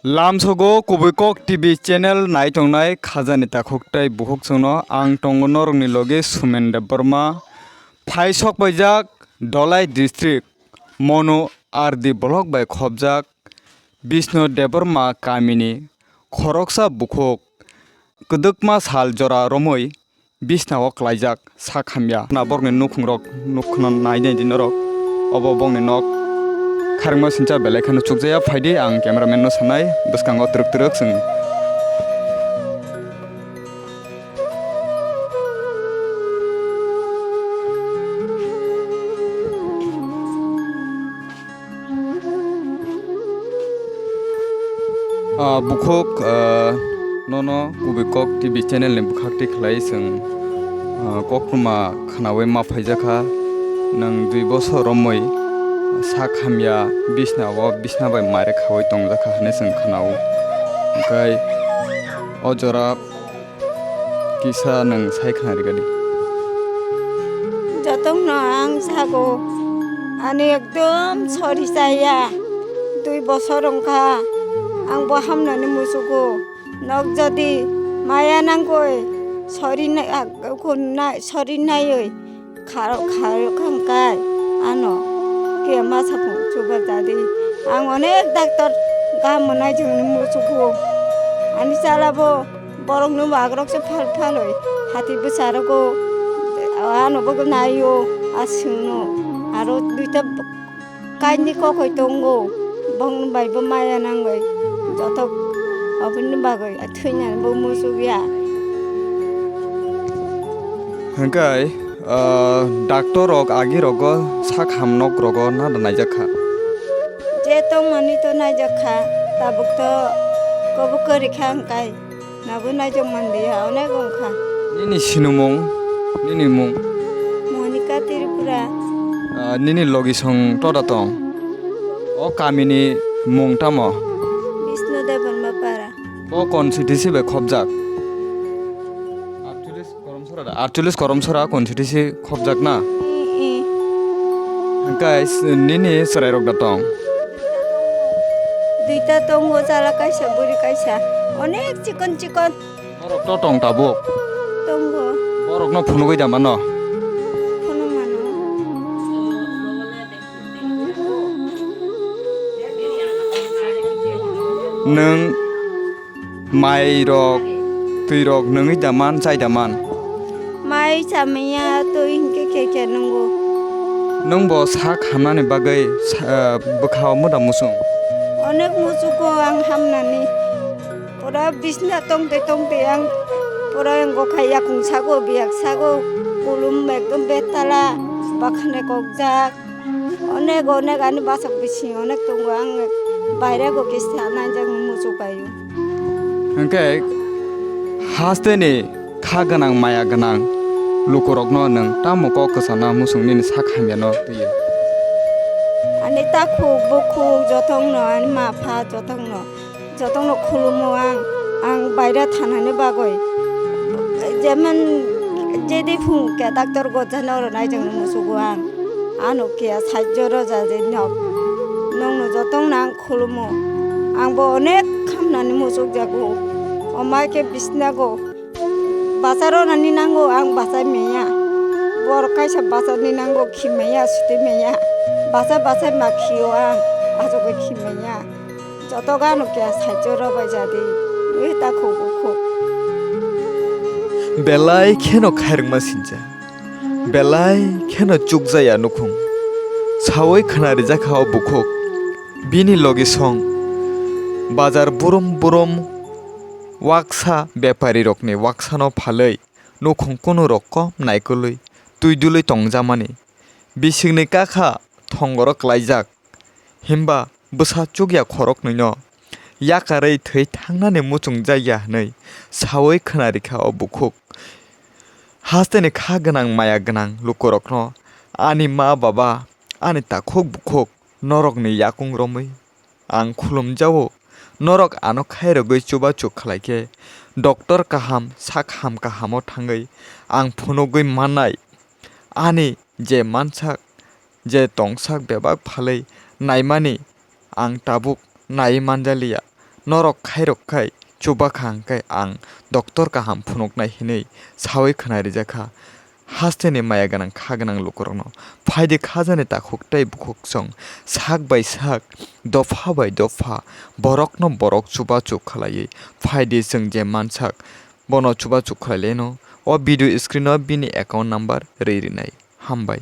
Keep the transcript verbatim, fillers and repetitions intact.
Lamsogo Kubui Kok T V channel nai tongnai khajani takhuk tei bukhuk chwngno ang tongo norokni logi Sumen Debbarma. Phai sok paijak Dholai district Monu R D block bai khopjak Bishnu Debbarma kamini khoroksa bukhuk kwdwkma sal jora romwi bisnao klaijak sak hamya. Na borokni nukhungrok nukhuno nai nai di norok. Obo bongni nok kharwngma sincha belai kheno chukjaya. Phaidi ang cameraman no sanai bwskango twrwk twrwk chwng. Ah, bukhuk, ah, nono Kubui Kok T V channel ni bwkhak twi khlai chwng, ah, koktwma khwnaui ma phaijakha, nwng dui bosor romwi sak hamya bisna o bisna bai mairwk khaui tongjakha hinwi chwng khwnao. Hwnkhe o jora kisa nwng sai khna rwgadi. Jotokno ang sago, ani ekdom sori chaya, dui bosor wngkha, ang bo hamnani musugo. Nok jodi maya nangoi, sori nai-, sori naioi, kharo, kharo khangkai ano khe masa phung chuba jadi. Ang onek doctor kaham mwnai jwngni musugo. Ani chala bo borokno bagrok se phal phaloi hati bwsarok o ano bo naio aswngno aro duita kaini kokoi tongo bongni bai bo maya nangoi joto oboni bagoi thwinani bo musuk ya. Hwnkhe, ah, doctor rok agi rogo sak ham nok rogo nada naijak kha? Je tongmani to naijak kha, tabuk to kobo kwrwi kha hwnkhe. Nabo naijak manliya, onek wngkha. Nini sinimung, nini mung? Monika Tripura. Ah, nini logisong toda tong? O kamini mung tamo? Bishnu Debbarma Para. Bo constituency bai khobjak? Archullis Koromsora da? Archullis Koromsora constituency khobjak na? Ee, ee. Hwnkhe s-, nini chwrairok da tong? Duita tongo, chala kaisa, bwrwi kaisa. Onek chikon chikon. Norok to tong tabuk? Tongo. Borokno phunugwi da mano? Phunuk mano. Nwng mai rok, twi rok nungwi da man, chai da man? Mai chamaya twi hinkhe khe khe nungo. Nwng bo sak hamnani bagwi sa-, bwkhao muda musung? Onek musugo ang hamnani. Pura bisna tongtwi tongtwi ang pura ang gokha yakung sago, biyak sago, kulum ekdom betala, bakhane kokjak. Onek, onek ani bwswk bising onek tongo, ang baire go kisa naijak muchuk bai o. Hwnkhe hasteni kha gwnang, maya gwnang lukurokno nwng tamo kok kwchana muchung nini sak hamyano twiwi? Ani takhuk, bukhuk, jotongno, ani ma pha, jotongno. Jotongno khulumo ang, ang baire thanani bagwi. Jemon jedi phung khe doctor gojano oro naijak musugo ang. Ano khe sajjo roja je nok. Nokno jotongno ang khulumo. Ang bo onek khamnani musukjago. Omai khe bisnago. Bacharo nani nango ang bachai maya. Borok kaisa bachani nango khi maya, suti maya. Bacha bachai ma khio ang, asugwi khi maya. Joto gano kya saichoro bai jadi, ui ta khuk khuk. Belai kheno khairokma sincha, belai kheno chukjaya nukhung. Saui khna rijak kha o bukhuk. Bini logi song, bazar burum burum waksa bepari rokni waksano phalwi nukhung kunu rok kom naikolwi twi dulwi tongjamani. Bisingni kakha thongoro klaijak. Himba bwsa chukya khoroknwino yakarwi thwi thangnani muchungjak ya hwnwi saui khna rikha o bukhuk. Hasteni kha gwnang maya gwnang lukurokno, ani ma baba, ani takhuk bukhuk norokni yakung romwi ang khulumjao. Norok ano khairogwi chubachu khlaikhe, doctor kaham, sak ham kahamo thangwi ang phunugwi mannai. Ani je mansak, je tongsak bebak phalwi naimani ang tabuk naiwi manjaliya. Norok khairok khai chubakha hwnkhe ang doctor kaham phunuknai hinwi sawi khwnarijakha. Hasteni maya gwnang kha gwnang lukurokno phaidi khajani takhuk tei bukhuksong sak bai sak, dopha bai dopha borokno borok chubachu khlaiwi phaidi chwng je mansak bono chubachu khlailaino. O video screen-o bini account number rwi rinai. Hambai.